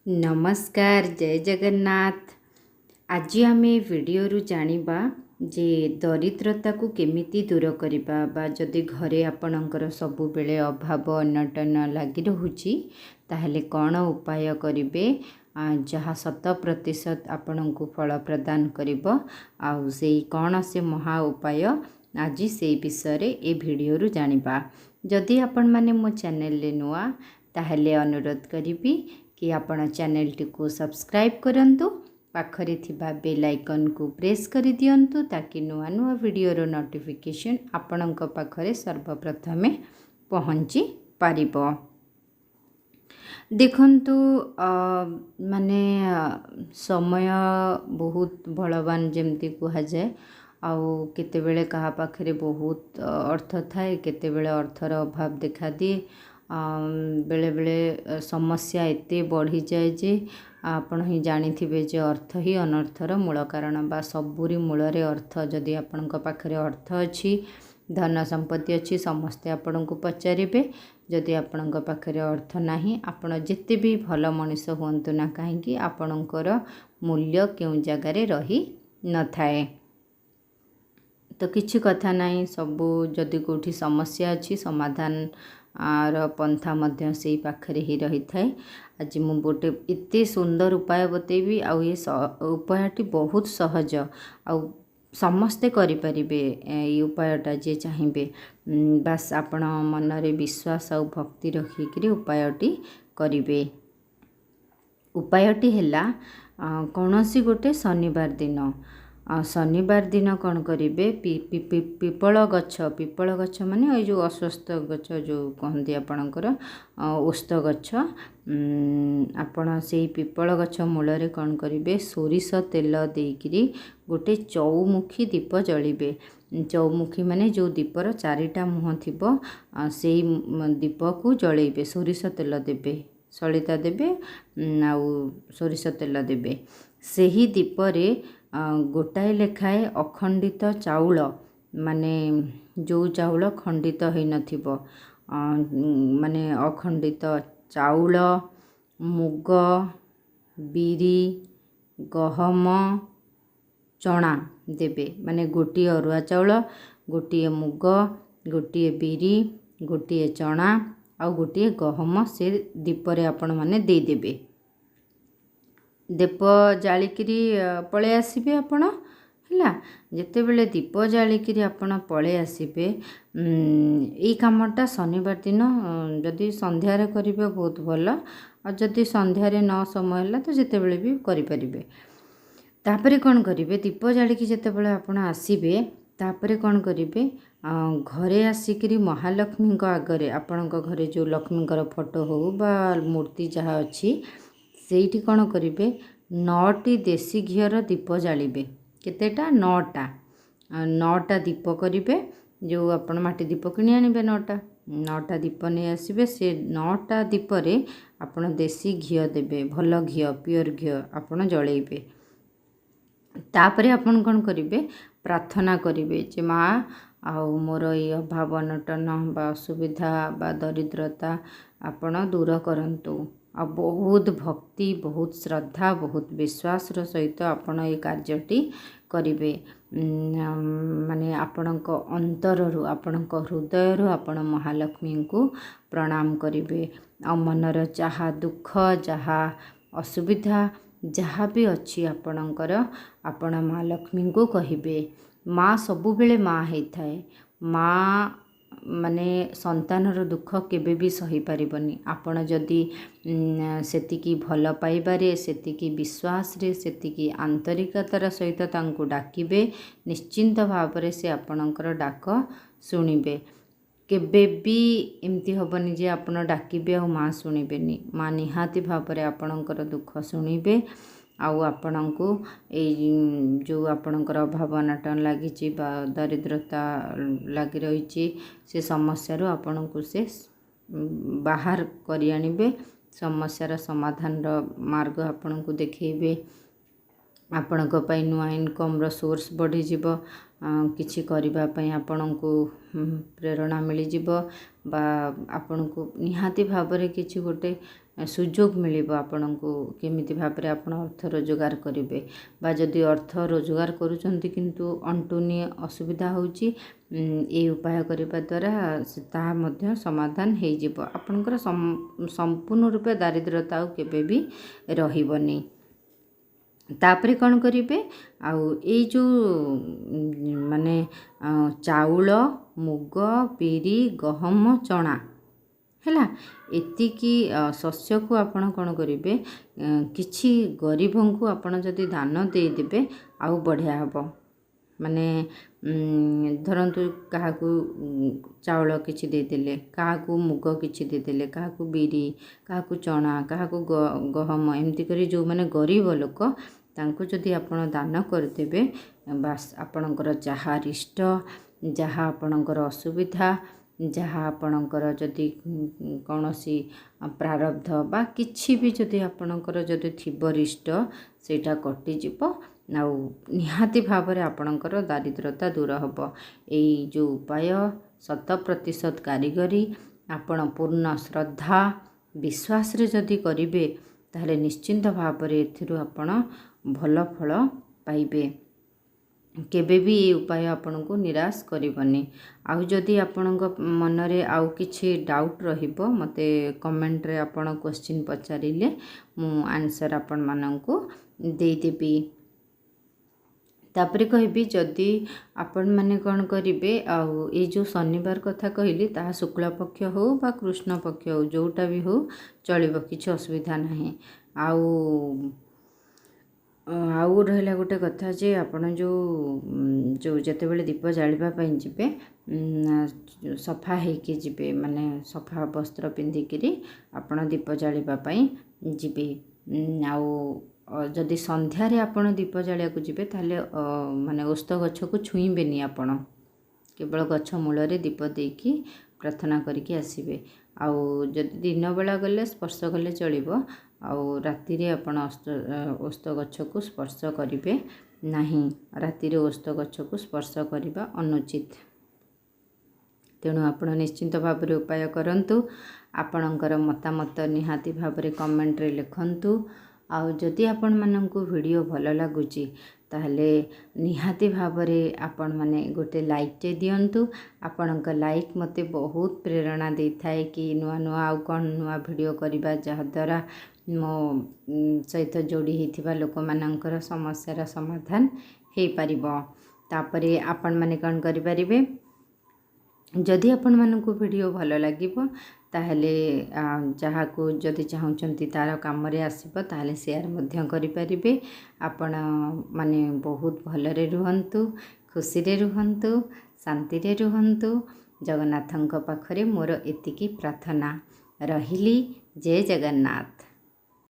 ନମସ୍କାର, ଜୟ ଜଗନ୍ନାଥ। ଆଜି ଆମେ ଭିଡ଼ିଓରୁ ଜାଣିବା ଯେ ଦରିଦ୍ରତାକୁ କେମିତି ଦୂର କରିବା ବା ଯଦି ଘରେ ଆପଣଙ୍କର ସବୁବେଳେ ଅଭାବ ଅନଟନ ଲାଗି ରହୁଛି, ତାହେଲେ କ'ଣ ଉପାୟ କରିବେ ଯାହା 100% ଆପଣଙ୍କୁ ଫଳ ପ୍ରଦାନ କରିବ। ଆଉ ସେଇ କ'ଣ ସେ ମହା ଉପାୟ, ଆଜି ସେଇ ବିଷୟରେ ଏ ଭିଡ଼ିଓରୁ ଜାଣିବା। ଯଦି ଆପଣମାନେ ମୋ ଚ୍ୟାନେଲରେ ନୂଆ, ତାହେଲେ ଅନୁରୋଧ କରିବି କି ଆପଣ ଚ୍ୟାନେଲଟିକୁ ସବସ୍କ୍ରାଇବ୍ କରନ୍ତୁ, ପାଖରେ ଥିବା ବେଲ୍ ଆଇକନ୍କୁ ପ୍ରେସ୍ କରିଦିଅନ୍ତୁ, ତାକି ନୂଆ ନୂଆ ଭିଡ଼ିଓର ନୋଟିଫିକେସନ୍ ଆପଣଙ୍କ ପାଖରେ ସର୍ବପ୍ରଥମେ ପହଞ୍ଚି ପାରିବ। ଦେଖନ୍ତୁ, ମାନେ ସମୟ ବହୁତ ବଳବାନ ଯେମିତି କୁହାଯାଏ। ଆଉ କେତେବେଳେ କାହା ପାଖରେ ବହୁତ ଅର୍ଥ ଥାଏ, କେତେବେଳେ ଅର୍ଥର ଅଭାବ ଦେଖାଦିଏ। ବେଳେବେଳେ ସମସ୍ୟା ଏତେ ବଢ଼ିଯାଏ ଯେ ଆପଣ ହିଁ ଜାଣିଥିବେ ଯେ ଅର୍ଥ ହିଁ ଅନର୍ଥର ମୂଳ କାରଣ ବା ସବୁରି ମୂଳରେ ଅର୍ଥ। ଯଦି ଆପଣଙ୍କ ପାଖରେ ଅର୍ଥ ଅଛି, ଧନ ସମ୍ପତ୍ତି ଅଛି, ସମସ୍ତେ ଆପଣଙ୍କୁ ପଚାରିବେ। ଯଦି ଆପଣଙ୍କ ପାଖରେ ଅର୍ଥ ନାହିଁ, ଆପଣ ଯେତେ ବି ଭଲ ମଣିଷ ହୁଅନ୍ତୁ ନା କାହିଁକି, ଆପଣଙ୍କର ମୂଲ୍ୟ କେଉଁ ଜାଗାରେ ରହି ନଥାଏ। ତ କିଛି କଥା ନାହିଁ, ସବୁ ଯଦି କେଉଁଠି ସମସ୍ୟା ଅଛି, ସମାଧାନ ର ପନ୍ଥା ମଧ୍ୟ ସେଇ ପାଖରେ ହିଁ ରହିଥାଏ। ଆଜି ମୁଁ ଗୋଟେ ଏତେ ସୁନ୍ଦର ଉପାୟ ବତେଇବି, ଆଉ ଏ ଉପାୟଟି ବହୁତ ସହଜ ଆଉ ସମସ୍ତେ କରିପାରିବେ ଏଇ ଉପାୟଟା, ଯିଏ ଚାହିଁବେ। ବାସ୍ ଆପଣ ମନରେ ବିଶ୍ୱାସ ଆଉ ଭକ୍ତି ରଖିକିରି ଉପାୟଟି କରିବେ। ଉପାୟଟି ହେଲା, କୌଣସି ଗୋଟେ ଶନିବାର ଦିନ, ଶନିବାର ଦିନ କ'ଣ କରିବେ? ପିପଳ ଗଛ, ପିପଳ ଗଛ ମାନେ ଏଇ ଯେଉଁ ଅଶ୍ୱତ୍ଥ ଗଛ ଯେଉଁ କହନ୍ତି ଆପଣଙ୍କର ଓସ୍ତ ଗଛ। ଆପଣ ସେଇ ପିପଳ ଗଛ ମୂଳରେ କ'ଣ କରିବେ? ସୋରିଷ ତେଲ ଦେଇକିରି ଗୋଟେ ଚଉମୁଖୀ ଦୀପ ଜଳିବେ। ଚଉମୁଖୀ ମାନେ ଯେଉଁ ଦୀପର ଚାରିଟା ମୁହଁ ଥିବ, ସେଇ ଦୀପକୁ ଜଳେଇବେ। ସୋରିଷ ତେଲ ଦେବେ, ସଳିତା ଦେବେ ଆଉ ସୋରିଷ ତେଲ ଦେବେ। ସେହି ଦୀପରେ ଗୋଟାଏ ଲେଖାଏଁ ଅଖଣ୍ଡିତ ଚାଉଳ, ମାନେ ଯେଉଁ ଚାଉଳ ଖଣ୍ଡିତ ହେଇନଥିବ, ମାନେ ଅଖଣ୍ଡିତ ଚାଉଳ, ମୁଗ, ବିରି, ଗହମ, ଚଣା ଦେବେ। ମାନେ ଗୋଟିଏ ଅରୁଆ ଚାଉଳ, ଗୋଟିଏ ମୁଗ, ଗୋଟିଏ ବିରି, ଗୋଟିଏ ଚଣା ଆଉ ଗୋଟିଏ ଗହମ ସେ ଦୀପରେ ଆପଣମାନେ ଦେଇଦେବେ। ଦୀପ ଜାଳିକିରି ପଳେଇ ଆସିବେ ଆପଣ। ହେଲା, ଯେତେବେଳେ ଦୀପ ଜାଳିକିରି ଆପଣ ପଳେଇ ଆସିବେ, ଏଇ କାମଟା ଶନିବାର ଦିନ ଯଦି ସନ୍ଧ୍ୟାରେ କରିବେ ବହୁତ ଭଲ, ଆଉ ଯଦି ସନ୍ଧ୍ୟାରେ ନ ସମୟ ହେଲା ତ ଯେତେବେଳେ ବି କରିପାରିବେ। ତାପରେ କ'ଣ କରିବେ? ଦୀପ ଜାଳିକି ଯେତେବେଳେ ଆପଣ ଆସିବେ, ତାପରେ କ'ଣ କରିବେ? ଘରେ ଆସିକିରି ମହାଲକ୍ଷ୍ମୀଙ୍କ ଆଗରେ, ଆପଣଙ୍କ ଘରେ ଯେଉଁ ଲକ୍ଷ୍ମୀଙ୍କର ଫଟୋ ହେଉ ବା ମୂର୍ତ୍ତି ଯାହା ଅଛି, ସେଇଠି କ'ଣ କରିବେ? 9ଟି ଦେଶୀ ଘିଅର ଦୀପ ଜାଳିବେ। କେତେଟା? 9ଟା। 9ଟା ଦୀପ କରିବେ। ଯେଉଁ ଆପଣ ମାଟି ଦୀପ କିଣି ଆଣିବେ 9ଟା, 9ଟା ଦୀପ ନେଇ ଆସିବେ। ସେ 9ଟା ଦୀପରେ ଆପଣ ଦେଶୀ ଘିଅ ଦେବେ, ଭଲ ଘିଅ, ପିଓର ଘିଅ ଆପଣ ଜଳେଇବେ। ତାପରେ ଆପଣ କ'ଣ କରିବେ? ପ୍ରାର୍ଥନା କରିବେ ଯେ ମା, ଆଉ ମୋର ଏଇ ଅଭାବ ଅନଟନ ବା ଅସୁବିଧା ବା ଦରିଦ୍ରତା ଆପଣ ଦୂର କରନ୍ତୁ। ଆଉ ବହୁତ ଭକ୍ତି, ବହୁତ ଶ୍ରଦ୍ଧା, ବହୁତ ବିଶ୍ୱାସର ସହିତ ଆପଣ ଏଇ କାର୍ଯ୍ୟଟି କରିବେ। ମାନେ ଆପଣଙ୍କ ଅନ୍ତରରୁ, ଆପଣଙ୍କ ହୃଦୟରୁ ଆପଣ ମହାଲକ୍ଷ୍ମୀଙ୍କୁ ପ୍ରଣାମ କରିବେ ଆଉ ମନର ଯାହା ଦୁଃଖ, ଯାହା ଅସୁବିଧା, ଯାହା ବି ଅଛି ଆପଣଙ୍କର, ଆପଣ ମା ଲକ୍ଷ୍ମୀଙ୍କୁ କହିବେ। ମା ସବୁବେଳେ ମା ହେଇଥାଏ। ମା ମାନେ ସନ୍ତାନର ଦୁଃଖ କେବେ ବି ସହିପାରିବନି। ଆପଣ ଯଦି ସେତିକି ଭଲ ପାଇବାରେ, ସେତିକି ବିଶ୍ୱାସରେ, ସେତିକି ଆନ୍ତରିକତାର ସହିତ ତାଙ୍କୁ ଡାକିବେ, ନିଶ୍ଚିନ୍ତ ଭାବରେ ସେ ଆପଣଙ୍କର ଡାକ ଶୁଣିବେ। କେବେ ବି ଏମିତି ହେବନି ଯେ ଆପଣ ଡାକିବେ ଆଉ ମା ଶୁଣିବେନି। ମା ନିହାତି ଭାବରେ ଆପଣଙ୍କର ଦୁଃଖ ଶୁଣିବେ ଆଉ ଆପଣଙ୍କୁ ଏଇ ଯେଉଁ ଆପଣଙ୍କର ଅଭାବ ଅନାଟନ ଲାଗିଛି ବା ଦରିଦ୍ରତା ଲାଗି ରହିଛି, ସେ ସମସ୍ୟାରୁ ଆପଣଙ୍କୁ ସେ ବାହାର କରି ଆଣିବେ, ସମସ୍ୟାର ସମାଧାନର ମାର୍ଗ ଆପଣଙ୍କୁ ଦେଖେଇବେ। ଆପଣଙ୍କ ପାଇଁ ନୂଆ ଇନକମ୍ର ସୋର୍ସ ବଢ଼ିଯିବ। କିଛି କରିବା ପାଇଁ ଆପଣଙ୍କୁ ପ୍ରେରଣା ମିଳିଯିବ ବା ଆପଣଙ୍କୁ ନିହାତି ଭାବରେ କିଛି ଗୋଟେ ସୁଯୋଗ ମିଳିବ ଆପଣଙ୍କୁ, କେମିତି ଭାବରେ ଆପଣ ଅର୍ଥ ରୋଜଗାର କରିବେ। ବା ଯଦି ଅର୍ଥ ରୋଜଗାର କରୁଛନ୍ତି କିନ୍ତୁ ଅଣ୍ଟୁନି, ଅସୁବିଧା ହେଉଛି, ଏଇ ଉପାୟ କରିବା ଦ୍ୱାରା ତାହା ମଧ୍ୟ ସମାଧାନ ହେଇଯିବ। ଆପଣଙ୍କର ସମ୍ପୂର୍ଣ୍ଣ ରୂପେ ଦାରିଦ୍ରତା ଆଉ କେବେ ବି ରହିବନି। ତାପରେ କ'ଣ କରିବେ? ଆଉ ଏଇ ଯେଉଁ ମାନେ ଚାଉଳ, ମୁଗ, ବିରି, ଗହମ, ଚଣା ହେଲା, ଏତିକି ଶସ୍ୟକୁ ଆପଣ କ'ଣ କରିବେ? କିଛି ଗରିବଙ୍କୁ ଆପଣ ଯଦି ଦାନ ଦେଇଦେବେ ଆଉ ବଢ଼ିଆ ହେବ। ମାନେ ଧରନ୍ତୁ କାହାକୁ ଚାଉଳ କିଛି ଦେଇଦେଲେ, କାହାକୁ ମୁଗ କିଛି ଦେଇଦେଲେ, କାହାକୁ ବିରି, କାହାକୁ ଚଣା, କାହାକୁ ଗହମ, ଏମିତି କରି ଯେଉଁମାନେ ଗରିବ ଲୋକ ତାଙ୍କୁ ଯଦି ଆପଣ ଦାନ କରିଦେବେ, ବାସ୍ ଆପଣଙ୍କର ଯାହା ରିଷ୍ଟ, ଯାହା ଆପଣଙ୍କର ଅସୁବିଧା, ଯାହା ଆପଣଙ୍କର ଯଦି କୌଣସି ପ୍ରାରବ୍ଧ ବା କିଛି ବି ଯଦି ଆପଣଙ୍କର ଯଦି ଥିବ ରିଷ୍ଟ, ସେଇଟା କଟିଯିବ ଆଉ ନିହାତି ଭାବରେ ଆପଣଙ୍କର ଦାରିଦ୍ରତା ଦୂର ହେବ। ଏଇ ଯେଉଁ ଉପାୟ 100% କାରିଗରୀ। ଆପଣ ପୂର୍ଣ୍ଣ ଶ୍ରଦ୍ଧା ବିଶ୍ୱାସରେ ଯଦି କରିବେ, ତାହେଲେ ନିଶ୍ଚିନ୍ତ ଭାବରେ ଏଥିରୁ ଆପଣ ଭଲ ଫଳ ପାଇବେ। କେବେ ବି ଏ ଉପାୟ ଆପଣଙ୍କୁ ନିରାଶ କରିବନି। ଆଉ ଯଦି ଆପଣଙ୍କ ମନରେ ଆଉ କିଛି ଡାଉଟ୍ ରହିବ, ମୋତେ କମେଣ୍ଟରେ ଆପଣ କୋଶ୍ଚିନ୍ ପଚାରିଲେ ମୁଁ ଆନ୍ସର୍ ଆପଣମାନଙ୍କୁ ଦେଇଦେବି। ତାପରେ କହିବି, ଯଦି ଆପଣମାନେ କ'ଣ କରିବେ, ଆଉ ଏଇ ଯେଉଁ ଶନିବାର କଥା କହିଲି, ତାହା ଶୁକ୍ଳ ପକ୍ଷ ହେଉ ବା କୃଷ୍ଣ ପକ୍ଷ ହେଉ, ଯେଉଁଟା ବି ହେଉ ଚଳିବ, କିଛି ଅସୁବିଧା ନାହିଁ। ଆଉ ରହିଲା ଗୋଟେ କଥା ଯେ ଆପଣ ଯେଉଁ ଯେତେବେଳେ ଦୀପ ଜାଳିବା ପାଇଁ ଯିବେ, ସଫା ହେଇକି ଯିବେ, ମାନେ ସଫା ବସ୍ତ୍ର ପିନ୍ଧିକିରି ଆପଣ ଦୀପ ଜାଳିବା ପାଇଁ ଯିବେ। ଆଉ ଯଦି ସନ୍ଧ୍ୟାରେ ଆପଣ ଦୀପ ଜାଳିବାକୁ ଯିବେ, ତାହେଲେ ମାନେ ଓସ୍ତ ଗଛକୁ ଛୁଇଁବେନି ଆପଣ, କେବଳ ଗଛ ମୂଳରେ ଦୀପ ଦେଇକି ପ୍ରାର୍ଥନା କରିକି ଆସିବେ। ଆଉ ଯଦି ଦିନବେଳା ଗଲେ ସ୍ପର୍ଶ କଲେ ଚଳିବ, ଆଉ ରାତିରେ ଆପଣ ଓସ୍ତ ଗଛକୁ ସ୍ପର୍ଶ କରିବେ ନାହିଁ। ରାତିରେ ଓସ୍ତ ଗଛକୁ ସ୍ପର୍ଶ କରିବା ଅନୁଚିତ। ତେଣୁ ଆପଣ ନିଶ୍ଚିନ୍ତ ଭାବରେ ଉପାୟ କରନ୍ତୁ। ଆପଣଙ୍କର ମତାମତ ନିହାତି ଭାବରେ କମେଣ୍ଟରେ ଲେଖନ୍ତୁ। ଆଉ ଯଦି ଆପଣମାନଙ୍କୁ ଭିଡ଼ିଓ ଭଲ ଲାଗୁଛି, ତାହେଲେ ନିହାତି ଭାବରେ ଆପଣମାନେ ଗୋଟେ ଲାଇକ୍ଟେ ଦିଅନ୍ତୁ। ଆପଣଙ୍କ ଲାଇକ୍ ମୋତେ ବହୁତ ପ୍ରେରଣା ଦେଇଥାଏ କି ନୂଆ ନୂଆ ଆଉ କ'ଣ ନୂଆ ଭିଡ଼ିଓ କରିବା, ଯାହାଦ୍ୱାରା ମୋ ସହିତ ଯୋଡ଼ି ହେଇଥିବା ଲୋକମାନଙ୍କର ସମସ୍ୟାର ସମାଧାନ ହେଇପାରିବ। ତାପରେ ଆପଣମାନେ କ'ଣ କରିପାରିବେ? ଯଦି ଆପଣମାନଙ୍କୁ ଭିଡ଼ିଓ ଭଲ ଲାଗିବ, ତାହେଲେ ଯାହାକୁ ଯଦି ଚାହୁଁଛନ୍ତି ତା'ର କାମରେ ଆସିବ, ତାହେଲେ ସେୟାର ମଧ୍ୟ କରିପାରିବେ। ଆପଣ ମାନେ ବହୁତ ଭଲରେ ରୁହନ୍ତୁ, ଖୁସିରେ ରୁହନ୍ତୁ, ଶାନ୍ତିରେ ରୁହନ୍ତୁ। ଜଗନ୍ନାଥଙ୍କ ପାଖରେ ମୋର ଏତିକି ପ୍ରାର୍ଥନା। ରହିଲି, ଜୟ ଜଗନ୍ନାଥ।